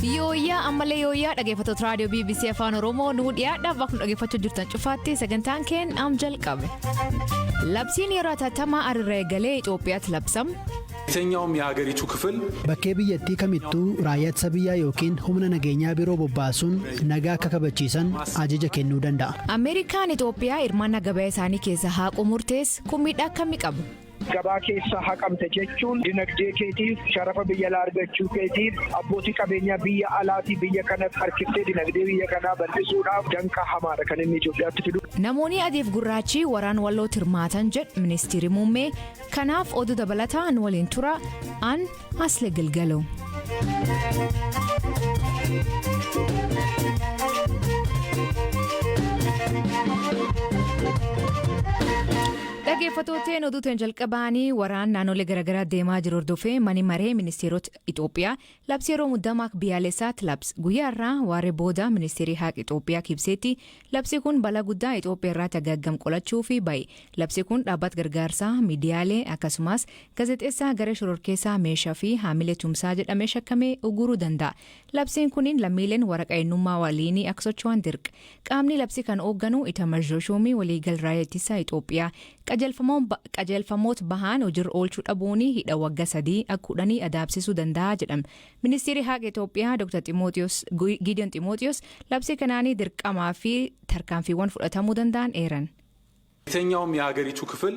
Yooyyaa ammallee yooyyaa dhaggeeffattoota raadiyoo BBC Afaan Oromoo nuu dhiyaadhaaf bakka nu dhaggeeffachuu jirtan cufaatti sagantaan keen am jalqabe. Labsiin yeroo hatattamaa irra eegalee Itoophiyaatti labsamu. የትኛውም የሀገሪቱ ክፍል Bakkee biyyattii kamittuu raayyaa ittisa biyyaa yookiin humna nageenyaa biroo bobbaasuun nagaa akka kabachiisan ajaja kennuu danda'a. Ameerikaan Itoophiyaa hirmaannaa gabaa isaanii keessa haquu murteesse kun miidhaa akkamii qabu? Gabaa keessaa haqamte jechuun dinagdee keetiif, sharafa biyya alaa argachuu keetiif, abbootii qabeenyaa biyya alaatii biyya kanatti harkiftee dinagdee biyya kanaa bal'isuudhaaf danqaa hamaadha kan inni Itoophiyaatti fidu. Namoonni adiif gurraachi waraan wallootti hirmaatan jedhu ministeerri muummee kanaaf oduu dabalataa nu waliin tura an Asle Galgalo. Dhaggeeffattooteen oduuteen jalqabaanii waraan naannolee garaagaraa deemaa jiru hordofee mani maree ministeerota Itoophiyaa labsii yeroo muddamaa biyyaalessaatti labse. Guyyaa irraa waaree booda ministeerri haqa Itoophiyaa kibseetti labsi kun balaa guddaa Itoophiyaa irratti hagaggam qolachuu fi bahe. Labsi kun dhaabbata gargaarsaa miidiyaalee akkasumas gaazexeessaa garee shororkeessaa meeshaa fi haamilee tumsaa jedhamee shakkamee uguruu danda'a. Labsiin kunin lammiileen waraqaa eenyummaa waliinii akka socho'an dirqa. Qaamni labsii kan hoogganu Itaamaazhoor Shuumii waliigal raayyaa ittisaa Itoophiyaa. Qajeelfamoota bahan hojiirra oolchuu dhabuun hidha waggaa 3 akka 10 adaabsisuu danda'a jedhama. Ministeerri haqa Itoophiyaa Dr. Gideon Ximootiyoos labsii kanaanii dirqamaa fi tarkaanfiiwwan fudhatamuu danda'an eeran. የትኛውም የሀገሪቱ ክፍል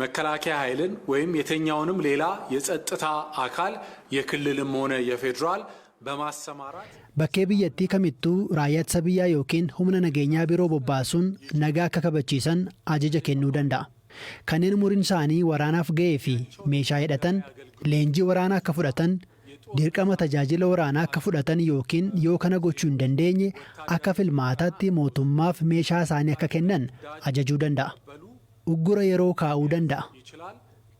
መከላከያ ኃይልን ወይም የትኛውንም ሌላ የጸጥታ አካል የክልልም ሆነ የፌዴራል በማሰማራት Bakkee biyyattii kamittuu raayyaa ittisa biyyaa yookiin humna nageenyaa biroo bobbaasuun nagaa akka kabachiisan ajaja kennuu danda'a. Kanneen umuriin isaanii waraanaaf ga'ee fi meeshaa hidhatan leenjii waraanaa akka fudhatan, dirqama tajaajila waraanaa akka fudhatan yookiin yoo kana gochuu hin dandeenye akka filmaataatti mootummaaf meeshaa isaanii akka kennan ajajuu danda'a. Uggura yeroo kaa'uu danda'a.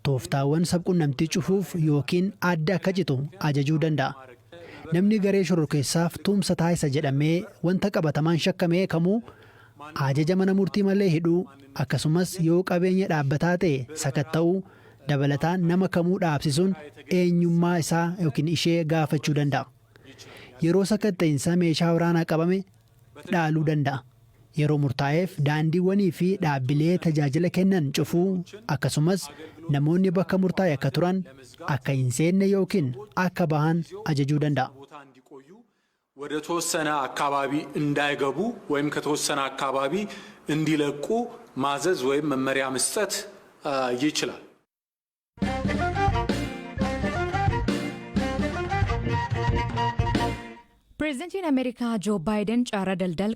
Tooftaawwan sabquunnamtii cufuuf yookiin adda akka citu ajajuu danda'a. Namni garee shororkeessaaf tumsa taasisa jedhamee wanta qabatamaan shakkamee kamuu ajaja mana murtii malee hidhuu, akkasumas yoo qabeenya dhaabbataa ta'e sakatta'uu dabalataan nama kamuu dhaabsisuun eenyummaa isaa yookiin ishee gaafachuu danda'a. Yeroo sakatta'insa meeshaa waraanaa qabame dhaaluu danda'a. Yeroo murtaa'eef daandiiwwanii fi dhaabbilee tajaajila kennan cufuu, akkasumas namoonni bakka murtaa'e akka turan, akka hin seenne yookiin akka bahan ajajuu danda'a. ቦታ እንዲቆዩ ወደ ተወሰነ አካባቢ እንዳይገቡ ወይም ከተወሰነ አካባቢ እንዲለቁ ማዘዝ ወይም መመሪያ መስጠት ይችላል። Pireezidantiin Ameerikaa Joo Baayiden caarraa daldala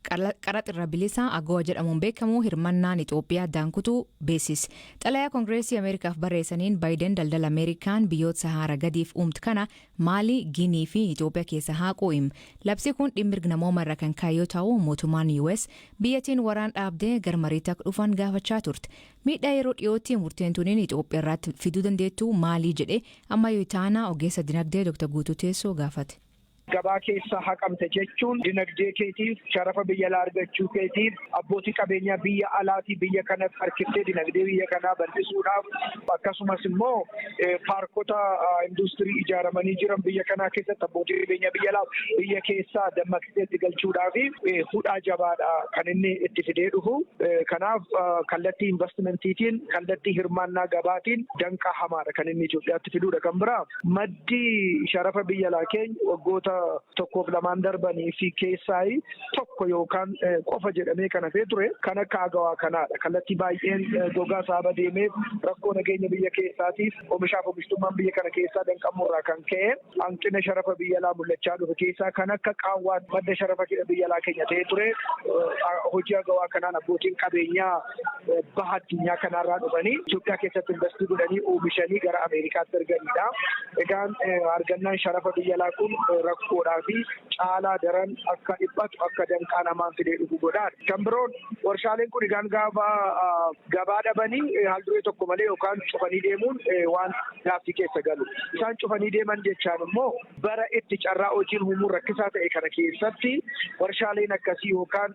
qaraxa irra bilisaa AGOA jedhamuun beekamu hirmannaan Itoophiyaa addaan kutuu beeksise. Xalayaa Koongireesii Ameerikaaf barreessaniin Baayiden daldala Ameerikaan biyyoota Sahaara gadiif uumtu kana Maalii, Giinii fi Itoophiyaa keessa haquu hima. Labsi kun dhimma mirga namooma irra kan ka'e yoo ta'u, mootummaan US biyyattiin waraan dhaabdee gara mariitti akka dhufan gaafachaa turte. Miidhaa yeroo dhiyootti murteen tuniin Itoophiyaa irratti fiduu dandeettu maalii jedhee ammayyuu taanaa ogeessa dinagdee Dr. Guutuu Teessoo gaafate. Gabaa keessaa haqamte jechuun dinagdee keetiif, sharafa biyya alaa argachuu keetiif, abbootii qabeenyaa biyya alaatii biyya kanatti harkiftee dinagdee biyya kanaa bal'isuudhaaf, akkasumas immoo paarkota industirii ijaaramanii jiran biyya kanaa keessatti abbootii qabeenyaa biyya alaa biyya keessaa dammaqsitee itti galchuudhaaf hudhaa jabaadha kan inni itti fidee dhufu. Kanaaf kallattii investimentiitiin, kallattii hirmaannaa gabaatiin danqaa hamaadha kan inni Itoophiyaatti fiduudha. Kan biraa, maddi sharafa biyya alaa keenya waggoota tokkoof lamaan darbanii fi keessaa tokko yookaan qofa jedhamee kan hafee ture kan akka AGOA kanaadha. Kallattii baay'een gogaa saaba deemeef rakkoo nageenya biyya keessaatiif oomishaaf oomishtummaan biyya kana keessaa danqamurraa kan ka'e hanqina sharafa biyya alaa mul'achaa dhufe keessaa kan akka qaawwaan madda sharafa biyya alaa keenya ta'ee ture hojii AGOA kanaan abbootiin qabeenyaa baha addunyaa kanaarraa dhufanii Itoophiyaa keessatti invest godhanii oomishanii gara Ameerikaatti erganidha. Egaan argannaan sharafa biyya alaa kun rakkoo rakkoodhaa fi caalaa daran akka dhiphatu, akka danqaa namaan fidee dhufu godhaan. Kan biroon, warshaaleen kun egaan gaafa gabaa dhabanii haalduree tokko malee yookaan cufanii deemuun waan gaaffii keessa galu. Isaan cufanii deeman jechaan immoo, bara itti carraa hojiin uumuun rakkisaa ta'e kana keessatti, warshaaleen akkasii yookaan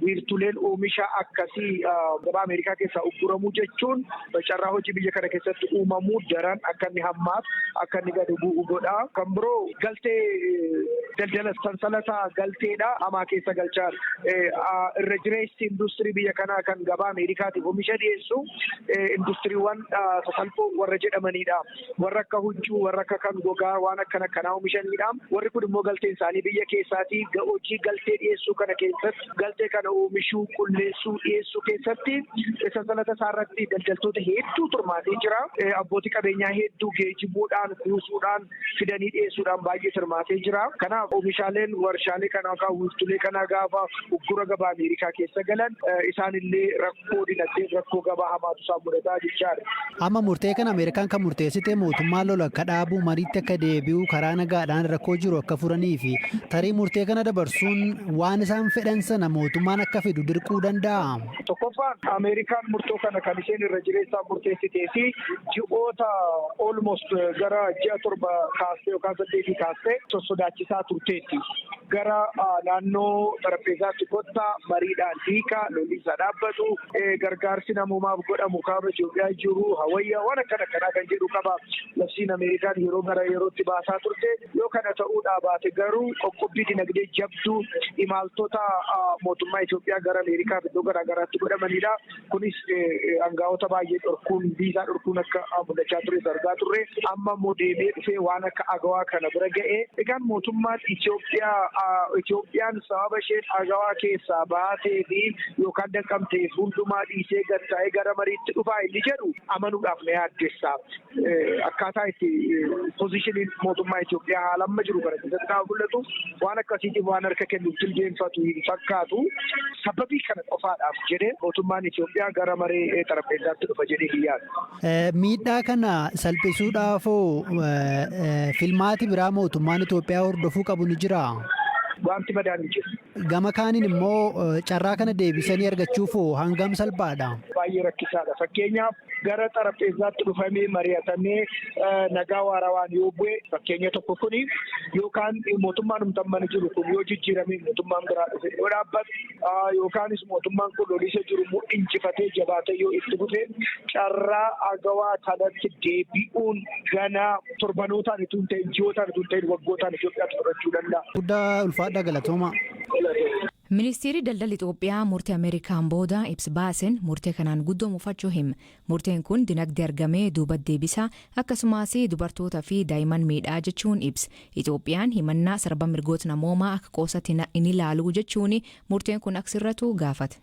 wiirtuleen oomisha akkasii gabaa Ameerikaa keessaa ugguramuu jechuun carraa hojii biyya kana keessatti uumamuu daran akka inni hammaatu, akka inni gadi bu'u godha. Kan biroo, galtee daldala sansalataa galteedha hamaa keessa galchaa. Irra jireessi industirii biyya kanaa kan gabaa Ameerikaatiif oomisha dhiyeessu industiriiwwan sasalphoo warra jedhamanidha. Warra akka huccuu, warra akka kan gogaa, waan akkana akkanaa oomishanidha. Warri kun immoo galteen isaanii biyya keessaatii. Hojii galtee dhiyeessuu kana keessatti, galtee kana oomishuu, qulleessuu, dhiyeessuu keessatti sansalata isaarratti daldaltoota hedduu turmaatee jira. Abbootii qabeenyaa hedduu geejibuudhaan, kuusuudhaan, fidanii dhiyeessuudhaan baay'ee hirmaatee jira. Kanaaf oomishaaleen warshaalee kanaa yookaan wiirtulee kanaa gaafa uggura gabaa Ameerikaa keessa galan, isaanillee rakkoo dinagdee, rakkoo gabaa hamaatu isaan mudataa jechaadha. Amma murtee kana Ameerikaan kan murteessite mootummaan lola akka dhaabu, mariitti akka deebi'u, karaa nagaadhaan rakkoo jiru akka furanii fi tarii murtee kana dabarsuun waan isaan fedhan sana mootummaan akka fidu dirquu danda'a. Tokkoffaan, Ameerikaan murtoo kana kan isheen irra jireessaan murteessitee fi ji'oota almost gara ji'a 7 kaastee yookaan 8 kaastee sossodaachisaa turteetti. Gara naannoo xarapheezaatti kottaa, mariidhaan hiikaa, lolli isaa dhaabbatu, gargaarsi namoomaaf godhamu kaaba Itoophiyaa jiru hawayyaa, waan akkana akkanaa kan jedhu qaba. Labsiin Ameerikaan yeroo gara yerootti baasaa turte, yoo kana ta'uudhaa baate garuu qoqqobbii dinagdee jabduu imaaltota mootummaa Itoophiyaa gara Ameerikaa iddoo garaa garaatti godhamanidha. Kunis aangaa'ota baay'ee dhorkuun, viizaa dhorkuun akka mul'achaa ture argaa turre. Amma immoo deebi'ee dhufee waan akka AGOA kana bira ga'e. Egaan mootummaan Itoophiyaa, Itoophiyaan sababa isheen AGOA keessaa baatee fi yookaan danqamteef hundumaa dhiisee gad taa'ee gara mariitti dhufaa inni jedhu amanuudhaaf na yaaddessa. Akkaataa itti positioniin mootummaa Itoophiyaa haala amma jiru kana keessatti gaafa mul'atu, waan akkasiitiif waan harka kennuuf jilbeenfatu hin fakkaatu. Sababii kana qofaadhaaf jedhee mootummaan Itoophiyaa gara maree xarapheezaatti dhufa jedhee hin yaadu. Miidhaa kana salphisuudhaafoo filmaati biraa mootummaan Itoophiyaa hordofuu qabu ni jiraa? Wanti madaan hin jiru. Gama kaaniin immoo, carraa kana deebisanii argachuuf hangam salphaadha? Baay'ee rakkisaadha. Fakkeenyaaf, gara xarapheezaatti dhufamee mari'atamee nagaa waarawaan yoo bu'e, fakkeenya tokko kuni, yookaan mootummaan humtamman jiru kun yoo jijjiirame, mootummaan biraa dhufe yoo dhaabbate, yookaanis mootummaan kun lolisa jiru immoo injifatee jabaatee yoo itti fufe, carraa AGOA kanatti deebi'uun ganaa torbanootaan itoo hin ta'in, ji'ootaan itoo hin ta'in, waggootaan Itoophiyaatti fudhachuu danda'a. Guddaa ulfaadhaa, galatooma. Ministeerri daldala Itoophiyaa murtee Ameerikaan booda ibsa baaseen murtee kanaan guddoo mufachuu hima. Murteen kun dinagdee argamee duuba deebisaa, akkasumas dubartootaa fi daa'imman miidhaa jechuun ibsa. Itoophiyaan himannaa sarba mirgoota namoomaa akka qoosatti hin ilaalu jechuun murteen kun akka sirratu gaafate.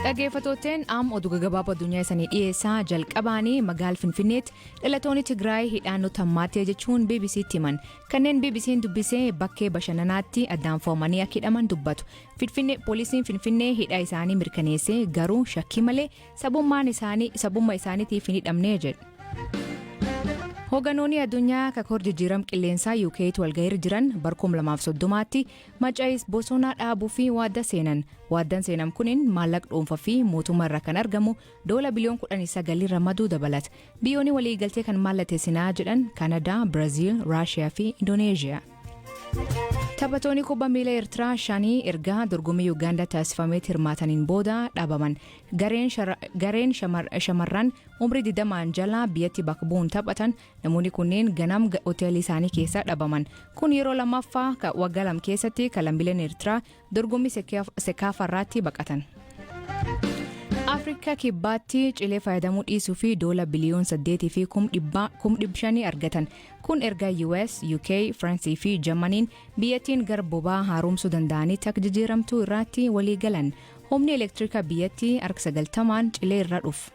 Dhaggeeffattootteen, am oduu gaggabaaboo addunyaa isanii dhiyeessaa. Jalqabaanii, magaala Finfinneetti dhalatoonni Tigraay hidhaan nutti hammaattee jechuun BBCtti himan. Kanneen BBC'n dubbisee bakkee bashannanaatti addaan fo'amanii akka hidhaman dubbatu. Finfinnee, poolisiin Finfinnee hidha isaanii mirkaneessee, garuu shakkii malee sabummaan isaanii sabummaa isaaniitiif hin hidhamne jedhu. Hoogganoonni addunyaa kakoor jijjiiram qilleensaa UK'tti walgahiirra jiran bara 2030tti macaayis bosonaa dhaabuu fi waadda seenan. Waaddaan seenan kunin maallaqa dhuunfaa fi mootummaa irraa kan argamu doola biliyoon 19 ramaduu dabalata. Biyyoonni waliigaltee kan mallatteessinaa jedhan Kanadaa, Biraazil, Raashiyaa fi Indoneeziyaa. Taphattoonni kubbaa miilaa Eertiraa shanii ergaa dorgommii Yuugaandaa taasifametti hirmaataniin booda dhabaman. Gareen shamarran umrii 20 jalaa biyyatti bakka bu'uun taphatan, namoonni kunneen ganam hoteelii isaanii keessaa dhabaman. Kun yeroo lammaffaa waggaa 2 keessatti kan lammiileen Eertiraa dorgommii Sekaafarraatti baqatan. Afrikaa Kibbaatti cilee fayyadamuu dhiisuu fi doola biliyoon 8 fi 500,000 argatan. Kun erga US, UK, Firansii fi Jarmaniin biyyattiin gara boba'aa haaromsuu danda'anitti akka jijjiiramtuu irratti walii galan. Humni elektirikaa biyyattii harka 90n cilee irra dhufu.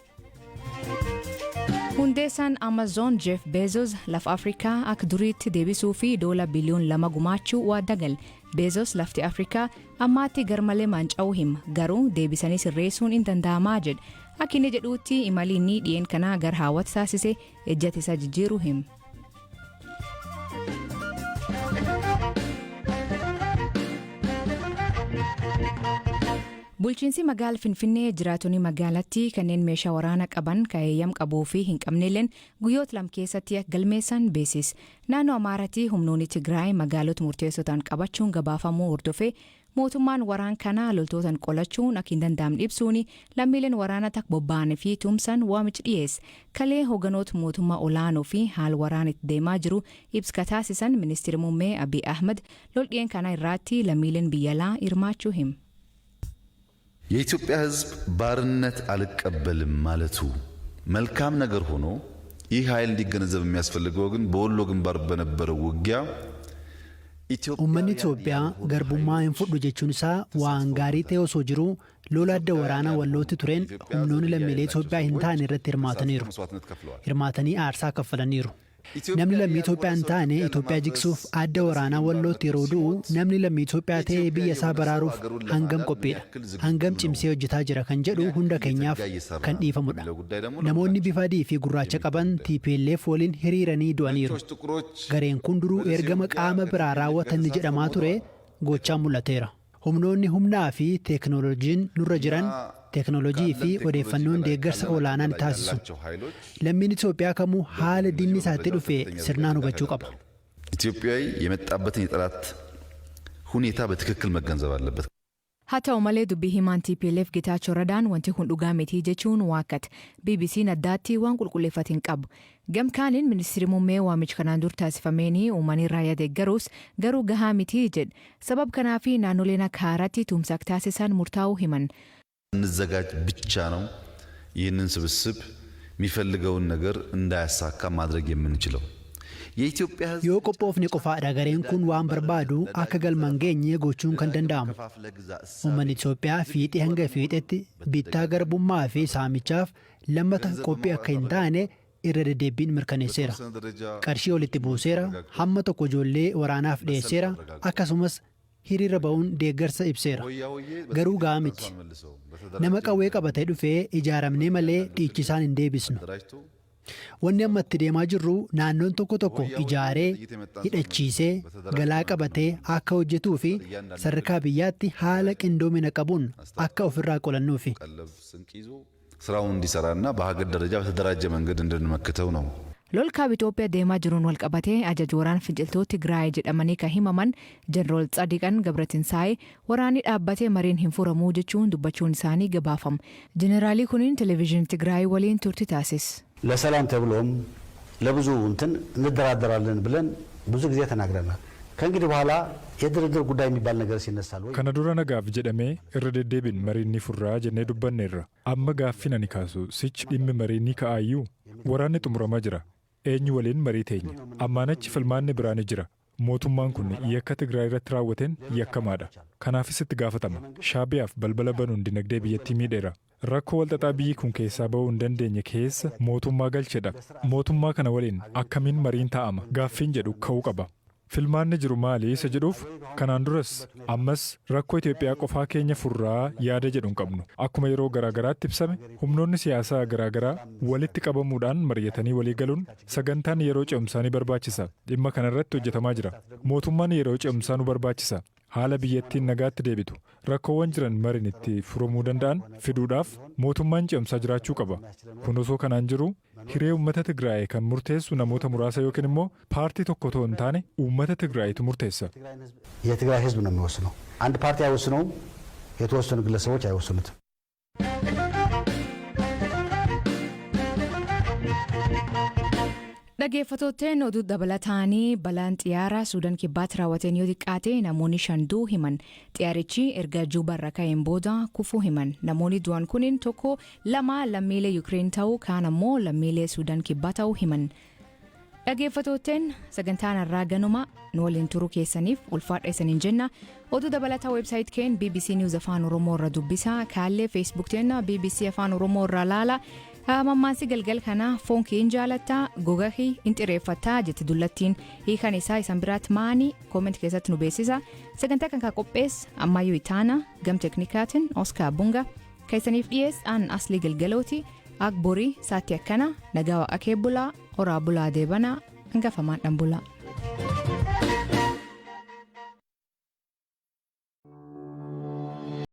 Hundeessaan Amazon Jeff Bezos lafa Afrikaa akka duriitti deebisuu fi doola biliyoon 2 gumaachuu waada gale. Beezos lafti Afrikaa ammaatti garmalee maanca'uu hima, garuu deebisanii sirreessuun hin danda'amaa jedha. Akka inni jedhuutti imalli inni dhiyeen kanaa gara hawwaatti taasise ejjata isaa jijjiiruu hima. Bulchiinsi magaala Finfinnee jiraatonni magaalattii kanneen meeshaa waraanaa qaban kan eeyyam qabuu fi hin qabnelleen guyyoota 2 keessatti akka galmeessan beeksise. Naannoo Amaaraatti humnoonni Tigraay magaalota murteessoo ta'an qabachuun gabaafamuu hordofee mootummaan waraan kana loltootaan qolachuun akka hin danda'amne ibsuun lammiileen waraanatti akka bobba'anii fi tumsan waamicha dhiyeesse. Kalee hoogganoota mootummaa olaanoo fi haala waraan itti deemaa jiru ibsa taasisan Ministeerri Muummee Abiy Ahmed lol dhiyeen kana irratti lammiileen biyya alaa hirmaachuu hima. የኢትዮጵያ ሕዝብ ባርነት አልቀበልም ማለቱ መልካም ነገር ሆኖ ይህ ኃይል እንዲገነዘብ የሚያስፈልገው ግን በወሎ ግንባር በነበረው ውጊያ Uummanni Itoophiyaa garbummaa hin fudhu jechuun isaa waan gaarii ta'e osoo jiruu, lola adda waraanaa Wallootti tureen humnoonni lammiilee Itoophiyaa hin taane irratti hirmaataniiru. Hirmaatanii aarsaa kaffalaniiru. Namni lammii Itoophiyaa hin taane Itoophiyaa jigsuuf adda waraanaa Wallootti yeroo du'u, namni lammii Itoophiyaa ta'e biyya isaa baraaruuf hangam qophiidha? Hangam cimsee hojjetaa jira kan jedhu hunda keenyaaf kan dhiifamudha. Namoonni bifa adii fi gurraacha qaban TPLF waliin hiriiranii du'aniiru. Gareen kun duruu ergama qaama biraa raawwatan jedhamaa ture gochaan mul'ateera. Humnoonni humnaa fi teeknooloojiin nurra jiran teeknooloojii fi odeeffannoon deeggarsa olaanaa ni taasisu. Lammiin Itoophiyaa kamuu haala diinni isaatti dhufe sirnaan hubachuu qaba. ኢትዮጵያዊ የመጣበትን የጠላት ሁኔታ በትክክል መገንዘብ አለበት። Haa ta'u malee, dubbii himaan TPLF Getaachoo Radaan wanti kun dhugaa mitii jechuun waakkate. BBC'n addaatti waan qulqulleeffate hin qabu. Gamkaaniin ministeerri muummee waamicha kanaan dur taasifameen uummanni raayyaa deeggaruus garuu gahaa mitii jedhe. Sabab kanaaf naannoleen akka haaraatti tumsa akka taasisan murtaa'uu himan. እንዘጋጅ ብቻ ነው ይህንን ስብስብ የሚፈልገውን ነገር እንዳያሳካ ማድረግ የምንችለው። የኢትዮጵያ ሕዝብ Yoo qophoofne qofaadha gareen kun waan barbaadu akka galma hin geenye gochuun kan danda'amu. Uummanni Itoophiyaa fiixee hanga fiixetti bittaa garbummaa fi saamichaaf lammata qophii akka hin taane irra deddeebiin mirkaneesseera. Qarshii walitti buuseera, hamma tokko ijoollee waraanaaf dhiyeesseera, akkasumas hiriira ba'uun deeggarsa ibseera. Garuu gahaa miti. Nama qawwee qabatee dhufee ijaaramnee malee dhiichisaan hin deebisnu. Wanni amma itti deemaa jirru naannoon tokko tokko ijaaree, hidhachiisee, galaa qabatee akka hojjetuu fi sadarkaa biyyaatti haala qindoomina qabuun akka ofirraa qolannuufi. ስራውን እንዲሰራና በሀገር ደረጃ በተደራጀ መንገድ እንድንመክተው ነው። Lol kaaba Itoophiyaa deemaa jiruun wal qabatee ajaja waraana finciltoota Tigraay jedhamanii kan himaman Jeneraal Tsadiqan Gabratinsaa'ee waraanni dhaabbatee mariin hin furamuu jechuun dubbachuun isaanii gabaafama. Jeneraalii kuniin televezyiinii Tigraay waliin turtii taasise. ለሰላም ተብሎም ለብዙ እንትን እንደራደራለን ብለን ብዙ ጊዜ ተናግረናል። ከእንግዲህ በኋላ የድርድር ጉዳይ የሚባል ነገር ሲነሳል ወይ Kana dura nagaaf jedhamee irra deddeebiin mariin ni furraa jennee dubbanneerra. Amma gaaffiin ani kaasu sichi dhimmi marii ni ka'aayyuu? Waraanni xumuramaa jira. Eenyu waliin marii teenya? Ammaan achi filmaanni biraa ni jira. Mootummaan kun yakka Tigraay irratti raawwateen yakkamaadha. Kanaafis itti gaafatama. Shaabiyaaf balbala banuun dinagdee biyyattii miidheera. Rakkoo walxaxaa biyyi kun keessaa ba'uu hin dandeenye keessa mootummaa galchedha. Mootummaa kana waliin akkamiin mariin taa'ama? Gaaffiin jedhu ka'uu qaba. Filmaanni jiru maali isa jedhuuf, kanaan duras ammas rakkoo Itoophiyaa qofaa keenya furraa yaada jedhu hin qabnu. Akkuma yeroo garaagaraatti ibsame, humnoonni siyaasaa garaagaraa walitti qabamuudhaan mari'atanii walii galuun sagantaan yeroo ce'umsaa ni barbaachisa. Dhimma kanarratti hojjetamaa jira. Mootummaan yeroo ce'umsaa nu barbaachisa. Haala biyyattiin nagaatti deebitu, rakkoowwan jiran mariin itti furamuu danda'an fiduudhaaf mootummaan ce'umsaa jiraachuu qaba. Kun osoo kanaan jiru, hiree uummata Tigraay kan murteessu namoota muraasa yookiin immoo paartii tokko otoo hin taane uummata Tigraayitu murteessa. የትግራይ ህዝብ ነው የሚወስነው። አንድ ፓርቲ አይወስነውም። የተወሰኑ ግለሰቦች አይወስኑትም። Dhaggeeffattootni, oduu dabalataanii balaan xiyyaaraa Suudaan Kibbaatti raawwateen yoo xiqqaate namoonni 5 du'uu himan. Xiyyaarichi erga Juubarra ka'een booda kufuu himan. Namoonni du'an kunin tokko lama lammiilee Yukireen ta'uu, kaan ammoo lammiilee Suudaan Kibbaa ta'uu himan. Dhaggeeffattootni, sagantaan har'aa ganuma. Nu waliin turuu keessaniif ulfaadha isaniin jenna. Oduu dabalataa website keen BBC News Afaan Oromoo irra dubbisaa. Kaallee Facebook teenna BBC Afaan Oromoo irra laala. Mammaansi galgal kanaa foon kee hin jaalattaa, goga kee hin xireeffattaa jette dullattiin. Hiikan isaa isan biraatti maani? Comment keessatti nu beeksisa. Sagantaa kan kaa qopheesse Ammayyuu Itaana, gam teknikaatiin Oscar Bunga, keessaniif dhiyeess aan Aslii Galgalooti. Ak borii saatti akkana nagaa waaqa kee bulaa, horaa bulaa, deebanaa hangafamaan dhan bulaa.